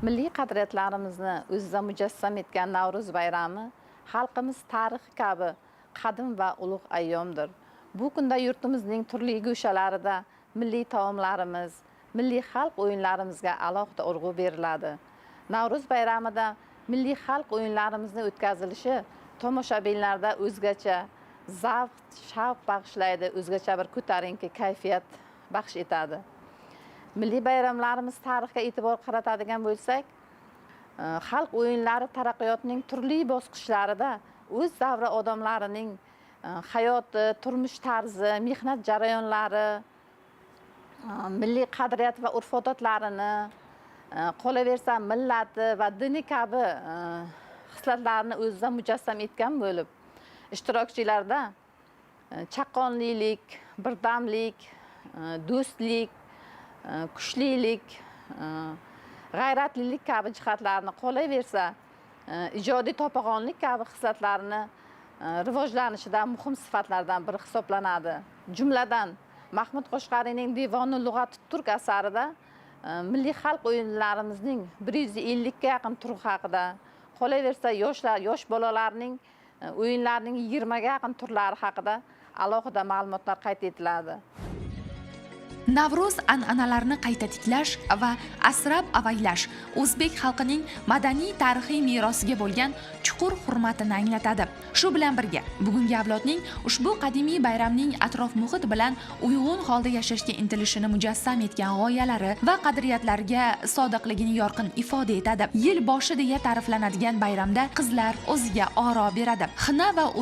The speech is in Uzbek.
Milliy qadriyatlarimizni o'zida mujassam etgan Navro'z bayrami xalqimiz tarixi kabi qadim va ulug' ayyomdir. Bu kunda yurtimizning turli go'shalarida milliy taomlarimiz, milliy xalq o'yinlarimizga alohida urg'u beriladi. Navro'z bayramida milliy xalq o'yinlarimizni o'tkazilishi tomoshabinlarda o'zgacha zavq, shavq bag'ishlaydi, o'zgacha bir ko'tarinki kayfiyat baxsh etadi. Milliy bayramlarimiz tarixga e'tibor qaratadigan bo'lsak, xalq o'yinlari taraqqiyotining turli bosqichlarida o'z davri odamlarining hayoti, turmush tarzi, mehnat jarayonlari, milliy qadriyat va urf odatlarini, qolaversa millati va dini kabi xislatlarni o'zida mujassam etgan bo'lib, ishtirokchilarda chaqqonlilik, birdamlik, do'stlik, kuchlilik, g'ayratlilik kabi jihatlarni, qolaversa ijodiy topag'onlik kabi xislatlarni rivojlanishida muhim sifatlardan biri hisoblanadi. Jumladan, Mahmud Qoshg'ariyning Devoni lug'ati turk asarida milliy xalq o'yinlarimizning 150ga yaqin turi haqida, qolaversa yoshlar, yosh bolalarning o'yinlarining 20ga yaqin turlari haqida alohida ma'lumotlar qayd etiladi. Navro'z an'analarini qayta tiklash va asrab avaylash o'zbek xalqining madaniy tarixiy merosiga bo'lgan chuqur hurmatini anglatadi. Shu bilan birga, bugungi avlodning ushbu qadimiy bayramning atrof muhit bilan uyg'un holda yashashga intilishini mujassam etgan g'oyalari va qadriyatlarga sodiqligini yorqin ifoda etadi. Yil boshi deya ta'riflanadigan bayramda qizlar o'ziga oro beradi, xina va